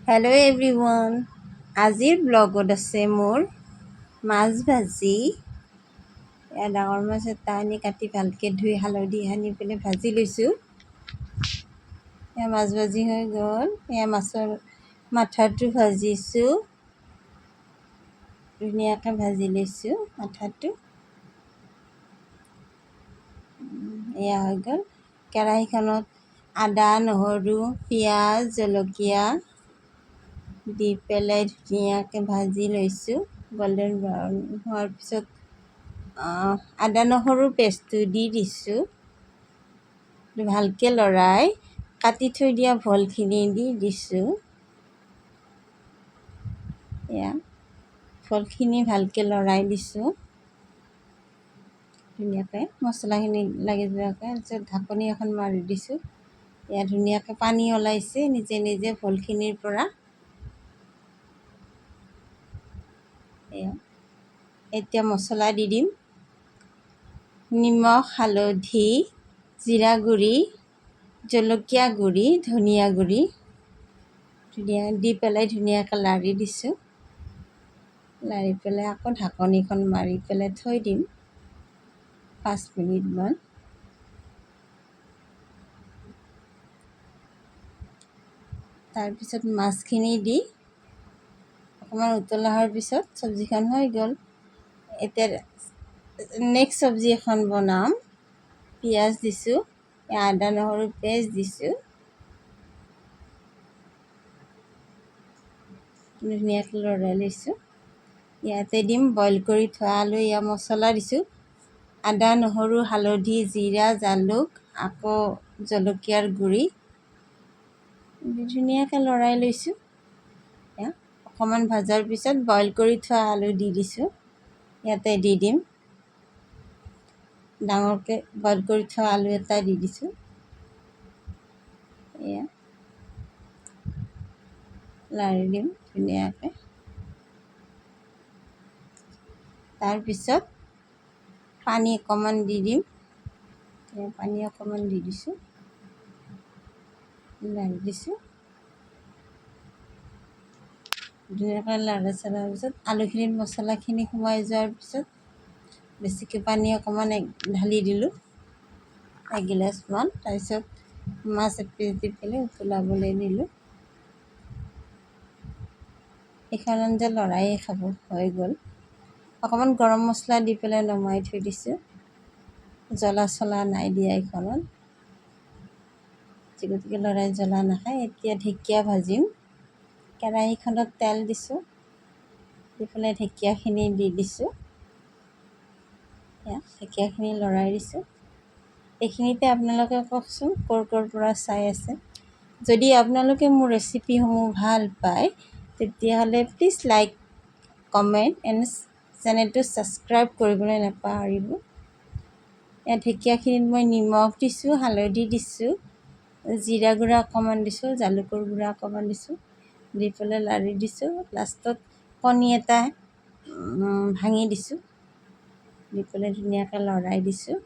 Hello' everyone, আজিৰ ব্লগত আছে মোৰ মাছ ভাজি। এয়া ডাঙৰ মাছ এটা আনি কাটি ভালকৈ ধুই হালধি সানি পেলাই ভাজি লৈছোঁ। এয়া মাছ ভাজি হৈ গ'ল। এয়া মাছৰ মাথাটো ভাজিছোঁ, ধুনীয়াকৈ ভাজি লৈছোঁ মাথাটো। এয়া হৈ গ'ল। কেৰাহীখনত আদা, নহৰু, পিঁয়াজ, জলকীয়া দি পেলাই ধুনীয়াকৈ ভাজি লৈছোঁ। গল্ডেন ব্ৰাউন হোৱাৰ পিছত আদা নহৰু পেষ্টটো দি দিছোঁ। ভালকৈ লৰাই কাটি থৈ দিয়া ভোলখিনি দি দিছোঁ। এয়া ভোলখিনি ভালকৈ লৰাই দিছোঁ ধুনীয়াকৈ মছলাখিনি লাগি যোৱাকৈ। তাৰপিছত ঢাকনি এখন মাৰি দিছোঁ। এয়া ধুনীয়াকৈ পানী ওলাইছে নিজে নিজে ভোলখিনিৰ পৰা। এয়া এতিয়া মছলা দি দিম। নিমখ, হালধি, জিৰা গুড়ি, জলকীয়া গুড়ি, ধনিয়া গুড়ি ধুনীয়া দি পেলাই ধুনীয়াকৈ লাৰি দিছোঁ। লাৰি পেলাই আকৌ ঢাকনিখন মাৰি পেলাই থৈ দিম 5 মিনিটমান। তাৰপিছত মাছখিনি দি অকণমান উতল অহাৰ পিছত চব্জিখন হৈ গ'ল। এতিয়া নেক্সট চব্জি এখন বনাম। পিঁয়াজ দিছোঁ, আদা নহৰু পেষ্ট দিছোঁ, ধুনীয়াকৈ লৰাই লৈছোঁ। ইয়াতে দিম বইল কৰি থোৱা আলু। এয়া মছলা দিছোঁ, আদা, নহৰু, হালধি, জিৰা, জালুক, আকৌ জলকীয়াৰ গুড়ি। ধুনীয়াকৈ লৰাই লৈছোঁ। অকণমান ভজাৰ পিছত বইল কৰি থোৱা আলু দি দিছোঁ। ইয়াতে দি দিম ডাঙৰকৈ বইল কৰি থোৱা আলু এটা দি দিছোঁ। এয়া লাৰি দিম ধুনীয়াকৈ। তাৰপিছত পানী অকণমান দি দিম। পানী অকণমান দি দিছোঁ, লাৰি দিছোঁ ধুনীয়াকৈ। লাৰি চাৰাৰ পিছত আলুখিনিত মছলাখিনি সোমাই যোৱাৰ পিছত বেছিকৈ পানী অকণমান ঢালি দিলোঁ এগিলাচমান। তাৰপিছত মাছ এপিচ দি পেলাই উতলাবলৈ দিলোঁ। এইখন আঞ্জা ল'ৰায়ে খাব, হৈ গ'ল। অকণমান গৰম মছলা দি পেলাই নমাই থৈ দিছোঁ। জ্বলা চলা নাই দিয়া এইখনত, গতিকে ল'ৰাই জ্বলা নাখায়। এতিয়া ঢেকীয়া ভাজিম। কেৰাহীখনত তেল দিছোঁ, দি পেলাই ঢেকীয়াখিনি দি দিছোঁ। ঢেকীয়াখিনি লৰাই দিছোঁ। এইখিনিতে আপোনালোকে কওকচোন, ক'ৰ ক'ৰ পৰা চাই আছে। যদি আপোনালোকে মোৰ ৰেচিপিসমূহ ভাল পায়, তেতিয়াহ'লে প্লিজ লাইক, কমেণ্ট এণ্ড চেনেলটো ছাবস্ক্ৰাইব কৰিবলৈ নাপাহৰিব। ইয়াত ঢেকীয়াখিনিত মই নিমখ দিছোঁ, হালধি দিছোঁ, জিৰা গুড়া অকণমান দিছোঁ, জালুকৰ গুড়া অকণমান দিছোঁ, দি পেলাই লাৰি দিছোঁ। লাষ্টত কণী এটা ভাঙি দিছোঁ, দি পেলাই ধুনীয়াকৈ লৰাই দিছোঁ।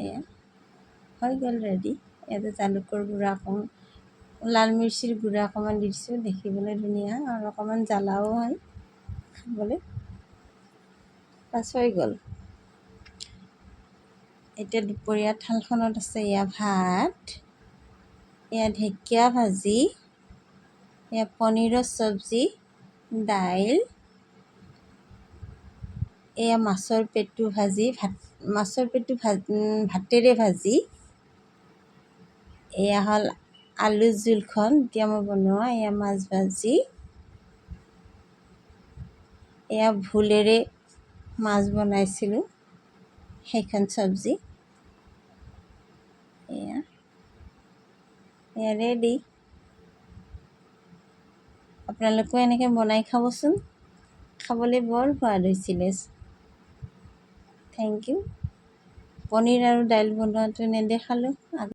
এয়া হৈ গ'ল, ৰেডি। ইয়াতে জালুকৰ গুড়া অকণমান, লাল মিৰ্চিৰ গুড়া অকণমান দি দিছোঁ, দেখিবলৈ ধুনীয়া আৰু অকণমান জ্বালাও হয় খাবলৈ। বাছ, হৈ গ'ল। এতিয়া দুপৰীয়া থালখনত আছে এয়া ভাত, এয়া ঢেকীয়া ভাজি, এয়া পনীৰৰ চব্জি, দাইল, এয়া মাছৰ পেটু ভাজি, ভাত মাছৰ পেটু ভাতেৰে ভাজি। এয়া হ'ল আলু জোলখন এতিয়া মই বনোৱা। এয়া মাছ ভাজি, এয়া ভোলেৰে মাছ বনাইছিলোঁ, সেইখন চব্জি। এয়া এয়া ৰেডি। আপোনালোকেও এনেকৈ বনাই খাবচোন, খাবলৈ বৰ সোৱাদ হৈছিলে। Thank U. Paneer আৰু দাইল বনোৱাটো নেদেখালোঁ।